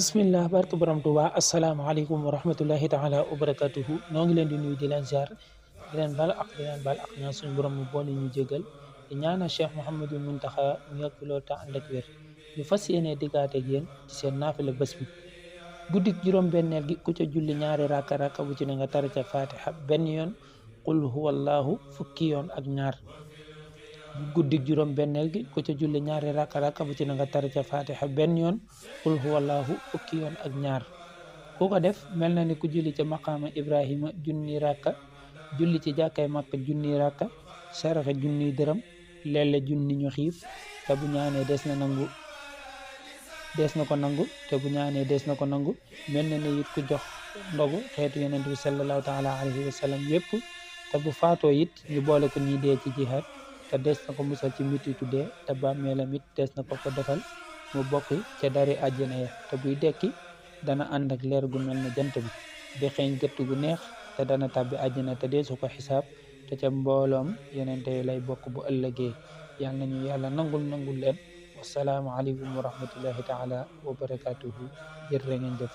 bismillah barke borom Tuuba asalaamaaleykum wa rahmatullahi taala wa barakatuhu noo ngi leen di nuyu di leen ziar di leen bal ak ñaan suñu borom mu boole ñu jégal di ñaanal Cheikh Mouhamadul Muntaxa mu yàgg fi loolu te ànd ak wér ñu fas yéene diggaate ak yéen ci seen naafila bés bi guddik juróom-benneel gi ku ca julli ñaari rakka bu ci ne nga tari ca fatiha benn yoon qul huwallahu fukki yoon ak ñaar guddik juróom-benneel gi ku ca julli ñaari rakka bu ci ne nga tari ca fatiha benn yoon qul huwallahu fukki yoon ak ñaar ku ko def mel na ni ku julli ca maqaama Ibrahima junni rakka julli ci jàkkay Makka junni rakka saraxe junni dërëm leele junni ñu xiif te bu ñaanee des na ko nangu te bu ñaanee des na ko nangu mel na ni it ku jox ndogu xeetu yonent bi sallallahu taala alayhi wa sallam yépp te bu faatoo it ñu boole ko ñuy dee ci jihaad te des na ko musal ci mititu dee te bàmmeelam it des na ko defal mu bokk ca dari àjjana ya te buy dekki dana ànd ak leer gu mel ne jant bi di xeeñ gëtt gu neex te dana tàbbi àjjana te deesu ko xisaab te ca mbooloom yonente yi lay bokk bu ëllëgee yal nañu yàlla nangul leen wassalaamu aleykum wa rahmatullahi taala wa barakatuhu jërë ngeen jëf